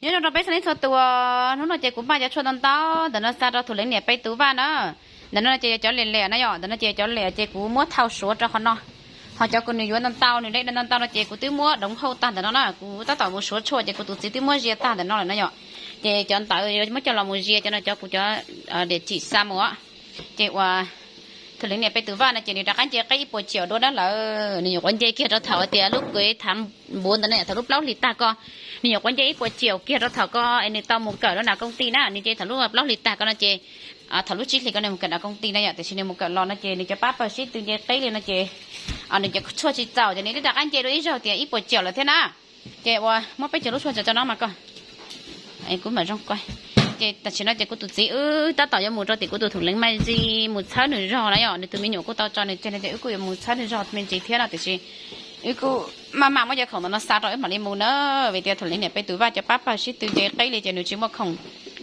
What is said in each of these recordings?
Nyob zoo rau peb txhua leej txhua tus, hnub no ces kuv npaj cov tshuaj ntau ntau ntawm no xa rau Thum Leev niam Pej Tus Vaj na. Ntawm no ces yog cov liam liam na yom, ntawm no ces yog cov liam ces kuv muab thau suav rau qhov no. Ho cov kuv nws yuav ntau ntau, nws de ntau ntau no ces kuv twb muab doov hauj tag ntawm no na, kuv tab tom mus suav tshuaj ces kuv tus txiv twb muab zia tag ntawm no lawm no yom. Ces cov ntawd muab coj los mus zia, cov no cov kuv cov diam tsim xa mus. Ces uas Thum Leev niam Pej Tus Vaj no ces nws rov qab nce qib ib puas ciaum dua dab lawm, nws nyuam qhuav nce kiag rau thaum tias lub kev thav npuv ntawd na, thaum lub plaub hlis tag ko, nws nyuam qhuav nce ib puas ciaum kiag rau thaum ko es nws tau mus kawm rau nram koov tij na, nws nce thaum lub plaub hlis tag ko no ces thaum lub tsib hlis ko nws mus kawm nram koov tij na yom, tiam sis nws mus kawm los no ces nws cov pab pawg sib tw nce qib li no ces nws cov tshuaj tsis txaus ces nws twb rov qab nce dua ib zaug tias ib puas ciaum lawm thiab na. Ces uas muab peb cov lub tshuaj tso tso no mas koj, kuv mam zoo ko. Ces tam sim no ces kuv tus txiv wb tab tom yuav mus rau tim kuv tus Thum Leev Maj Zis mus txhawb nws zog na yom, nws tus me nyuam kuj tau tso nws tseg no ces wb kuj yuav mus txhawb nws zog me ntsis thiab no tiam sis wb kuj maj mam muab cov khoom ntawm no xa rau wb mam li mus na, vim tias Thum Leev niam Pej Tus Vaj cov pab pawg sib tw nce qib li ces nws tsis muaj khoom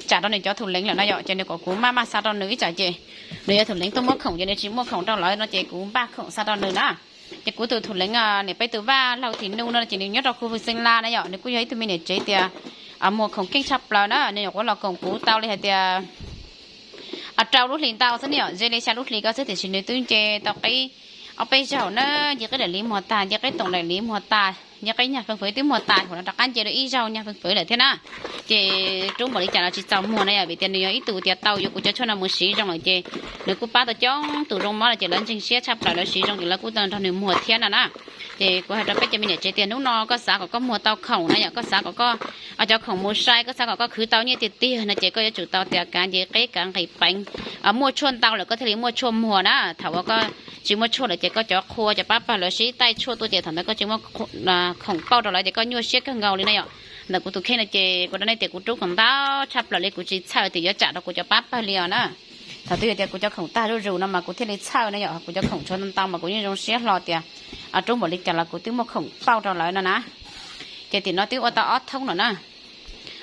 tsam rau nws cov Thum Leev lawm na yom, ces nws kom kuv maj mam xa rau nws ib tsam ces nws yog Thum Leev tuaj muab khoom ces nws tsis muaj khoom rau lawv no ces kuv npaj khoom xa rau nws na. Ces kuv tus Thum Leev niam Pej Tus Vaj Laug Thim Nuj no ces nws nyob rau khu Vwm Xeeb Las na yom, nws kuj yog ib tug me niam tsev tias muag khoom keej tshaj plaws na, nws nyuam qhuav los koom kuv tau li hais tias rau lub hlis ntau xwb ne yom, ze li xya lub hlis ko xwb tiam sis nws twb nce tau qib ob peb zaug na, nce qib daim liv muag tas, nce qib toom daim liv muag tas, nce qib nyag fee fwv twb muag tas, thaum no rov qab nce dua ib zaug nyag fee fwv lawm thiab na. Ces rub npaum li cas los tsis txaus muag na yom, vim tias nws yog ib tug tias tau yuav kuv cov tshuaj no mus siv zoo lawm ces nws kuj pab tau coob tus zoo mob lawm ces lawv ntseeg siab tshaj plaws, lawv siv zoo ces lawv kuj nrog nws muag thiab no na. Ces kuv hais rau peb cov me niam tsev tias hnub no koj xav kom koj muag tau khoom na yom, koj xav kom koj cov khoom mus sai, koj xav kom koj khwv tau nyiaj tiag tiag no ces koj yuav tsum tau tias kav nce qib kav nqis peev, muaj tshuaj ntau lawm koj thiaj li muaj tshuaj muag na. Thaum uas koj tsis muaj tshuaj lawm ces koj cov qhua cov pab pawg lawv sib taij tshuaj tuaj ces thaum ntawd koj tsis muaj khoom pauj rau lawv ces koj nyuaj siab kawg nkaus li na yom. Ntawm kuv tus kheej no ces kuv rau nej tias kuv rub khoom ntau tshaj plaws li, kuv tsis txhawj tias yuav tsam rau kuv cov pab pawg li os na. Thaum twg yog tias kuv cov khoom tag zuj zus no mas kuv thiaj li txhawj na yom, kuv cov khoom tshuav ntau ntau mas kuv yeej zoo siab hlo tias rub npaum li cas los kuv twb muaj khoom pauj rau lawv no na. Ces tim no twb ua tau ob thoob lawm na.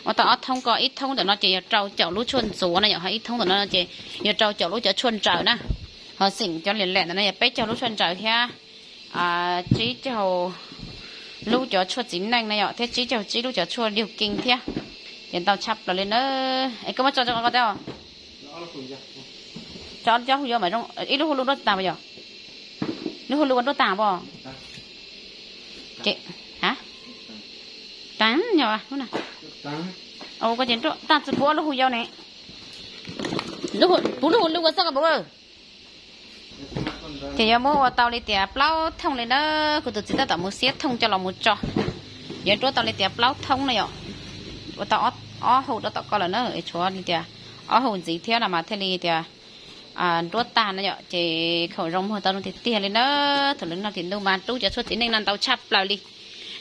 Ua tau ob thoob ko, ib thoob ntawm no ces yog rau caum lub tshuaj ntxuav na yom, ho ib thoob ntawm no ces yog rau caum lub cov tshuaj ntsaws na. Ho xeem cov liam liam ntawm no yog peb caug lub tshuaj ntsaws thiab tsib caug lub cov tshuaj txiv neej na yom, thiab tsib caug tsib lub cov tshuaj liug keej thiab. Ces ntau tshaj plaws li na. Es koj muab tso rau ko teb. Tso cov hu yuav mas zoo, ib lub hu lub nruab tag yom. Lub hu lub ua nruab tag pom. Ces, ha, tag yog lub na. Koj ces tag txug kuv lub hu yau ne. Kuv lub hu lub ua xwb ko pom. Ces yuav muab ua tau li tias plaub thooj li na, kuv tus txiv tab tom mus xiab thooj coj los mus tso. Yuav nruab tau li tias plaub thoob na yom, ua tau ob hau rau tom ko lawm na, tshuav li tias ob hau ntxiv thiab no mas thiaj li tias nruab tag na yom. Ces khoom zoo muag tau zoo tiag tiag li na. Thaum lawv noj tim ntuj mas rub cov tshuaj txiv neej no ntau tshaj plaws li.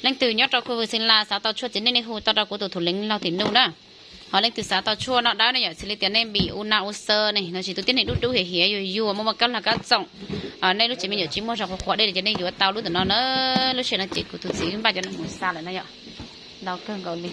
Leej twg nyob rau khu vwm Xeeb Las xav tau tshuaj txiv neej nej hu tau rau kuv tus Thum Leev Laug Thim Nuj na. Ho leej twg xav tau tshuaj noj dawb ne yom, xws li tias nej npis u na u xaw ne, los sis tus tib neeg dub dub hiav hiav yuag yuag muaj muaj kab lag kab txoom, nej lub tsev me nyuam tsis muaj zog qhuav qhuav dej ces nej yuav tau lub ntawm no na. Lub sij hawm no ces kuv tus txiv npaj cov no mus xa lawm na yom. Ntau kawg nkaus li.